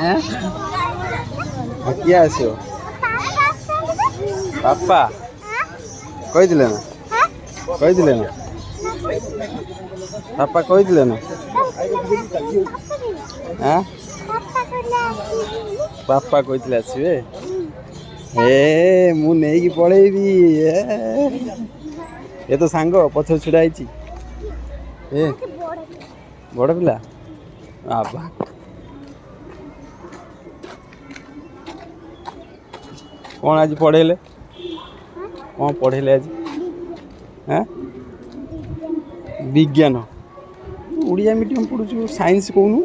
ଏଁ, କିଏ ଆସିବ? ବାପା କହିଥିଲେ ନା? କହିଥିଲେ ନା? ବାପା କହିଥିଲେ ନା? ଆଁ, ବାପା କହିଥିଲେ ଆସିବେ। ଏ ମୁଁ ନେଇକି ପଳେଇବି। ଏ ଏ ତ ସାଙ୍ଗ ପଛରେ ଛିଡ଼ା ହେଇଛି। ଏ ବଡ଼ ପିଲା ବାବା। କ'ଣ ଆଜି ପଢ଼େଇଲେ? କ'ଣ ପଢ଼େଇଲେ ଆଜି? ଆଁ, ବିଜ୍ଞାନ। ଓଡ଼ିଆ ମିଡ଼ିୟମ୍ ପଢ଼ୁଛୁ, ସାଇନ୍ସ କହୁନୁ।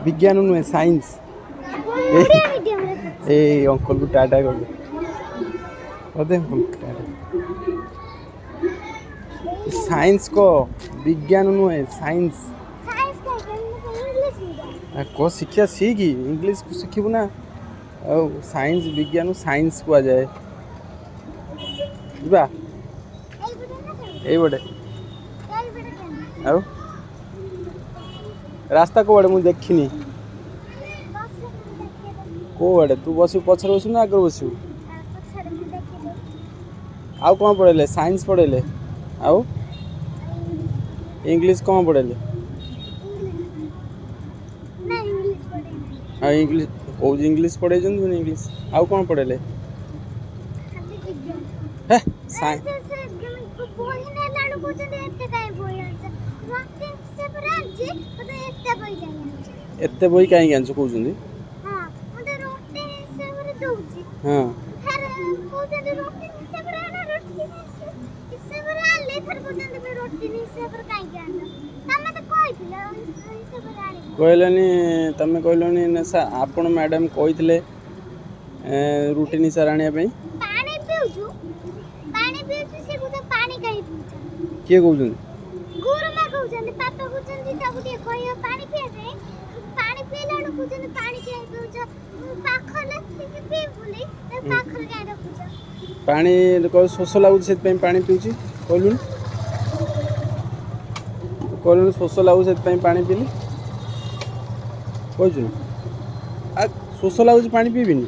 ବିଜ୍ଞାନ ନୁହେଁ, ସାଇନ୍ସ। ଏଇ ଅଙ୍କଲକୁ ଟାଟା କରିଦେ, କରିଦେ ଅଙ୍କଲକୁ ଟାଟା। ସାଇନ୍ସ କହ, ବିଜ୍ଞାନ ନୁହେଁ, ସାଇନ୍ସ କହ। ଶିକ୍ଷା ଶିଖି, ଇଂଲିଶ ଶିଖିବୁ ନା। ଆଉ ସାଇନ୍ସ, ବିଜ୍ଞାନ ସାଇନ୍ସ କୁହାଯାଏ। ଯିବା ଏଇପଟେ। ଆଉ ରାସ୍ତା କୋଉଆଡ଼େ? ମୁଁ ଦେଖିନି କୋଉଆଡ଼େ। ତୁ ବସିବୁ, ପଛରେ ବସିବୁ ନା ଆଗରେ ବସିବୁ? ଆଉ କ'ଣ ପଢ଼େଇଲେ? ସାଇନ୍ସ ପଢ଼େଇଲେ, ଆଉ ଇଂଲିଶ କ'ଣ ପଢ଼େଇଲେ? ଆଉ ଇଂଲିଶ କହୁଛି, ଇଂଲିଶ ପଢ଼େଇଛନ୍ତି ପୁଣି ଇଂଲିଶ। ଆଉ କ'ଣ ପଢ଼େଇଲେ? ହେ, ଏତେ ବହି କାହିଁକି ଆଣିଛୁ କହୁଛନ୍ତି? ହଁ, କହିଲେନି, ତମେ କହିଲନି ନା ସାର୍, ଆପଣ ମ୍ୟାଡ଼ାମ୍ କହିଥିଲେ ରୁଟିନ୍ ସାର୍ ଆଣିବା ପାଇଁ। କିଏ କହୁଛନ୍ତି? ଗୁରୁମା କହୁଛନ୍ତି, ପାପା କହୁଛନ୍ତି ତାକୁ ଟିକେ କହିବ ପାଣି ପିଇବା ପାଇଁ। ପାଣି ପିଇଲା ବେଳକୁ କହୁଛନ୍ତି ପାଣି କାଇଁ ପିଉଛ, ପାଖରେ ଲେଖିକି ପିଇ ବୋଲି ପାଖରେ କାଇଁ ରଖୁଛ? ପାଣି ଶୋଷ ଲାଗୁଛି, ସେଥିପାଇଁ ପାଣି ପିଉଛି। କହିଲୁନି, କହିଲୁନି, ଶୋଷ ଲାଗୁଛି ସେଥିପାଇଁ ପାଣି ପିଇଲି କହୁଛୁ ନା? ଆ ଶୋଷ ଲାଗୁଛି ପାଣି ପିଇବିନି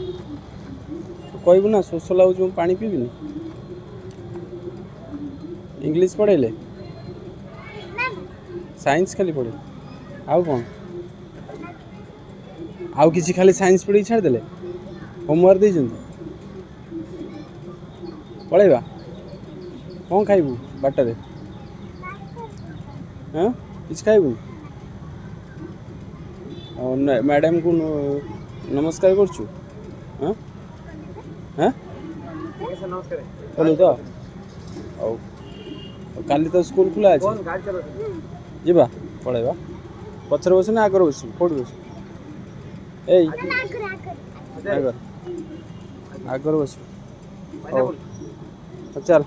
କହିବୁ ନା? ଶୋଷ ଲାଗୁଛି ମୁଁ ପାଣି ପିଇବିନି? ଇଂଲିଶ ପଢ଼େଇଲେ? ସାଇନ୍ସ ଖାଲି ପଢ଼େଇଲେ, ଆଉ କ'ଣ? ଆଉ କିଛି? ଖାଲି ସାଇନ୍ସ ପଢ଼ିକି ଛାଡ଼ିଦେଲେ? ହୋମୱାର୍କ ଦେଇଛନ୍ତି? ପଳେଇବା। କ'ଣ ଖାଇବୁ ବାଟରେ? ହଁ, କିଛି ଖାଇବୁନି? ଆଉ ମ୍ୟାଡ଼ାମକୁ ନମସ୍କାର କରୁଛୁ? ହଁ ହଁ, କଲୁ ତ? ହଉ, କାଲି ତ ସ୍କୁଲ ଖୋଲା ଅଛି, ଯିବା। ପଳେଇବା। ପଛରେ ବସିବୁ ନା ଆଗରେ ବସିବୁ? କୋଉଠି ବସିବୁ? ଏଇ ଆଗରେ, ଆଗରେ ବସିବୁ। ହଉ, ଚାଲ।